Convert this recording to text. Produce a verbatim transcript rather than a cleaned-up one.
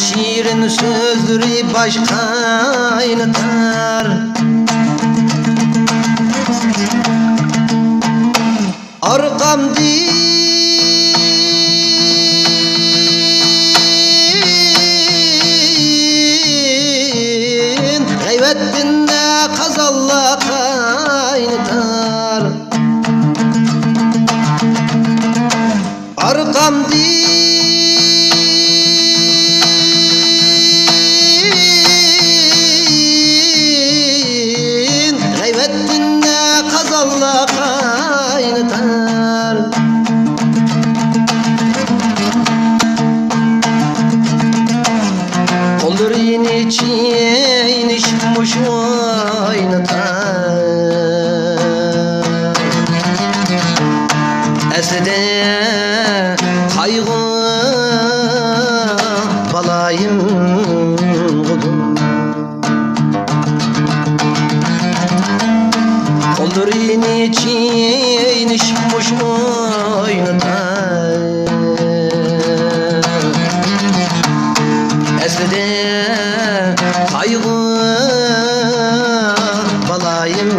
شېرىن سۆزلىرى باش قاينىتار. ئارقامدىن غەيۋەتتىن قازانلار قاينىتار. ئارقامدىن غەيۋەتتىن قازانلار قاينىتار. قوللىرىنى چېينىشىپ مۇشۇ ئوينىتار. ئەسلىدە قايغۇ بالايىم غۇدۇم. قوللىرىنى چېينىشىپ مۇشۇ ئوينىتار. ئەسلىدە قايغۇ بالايىم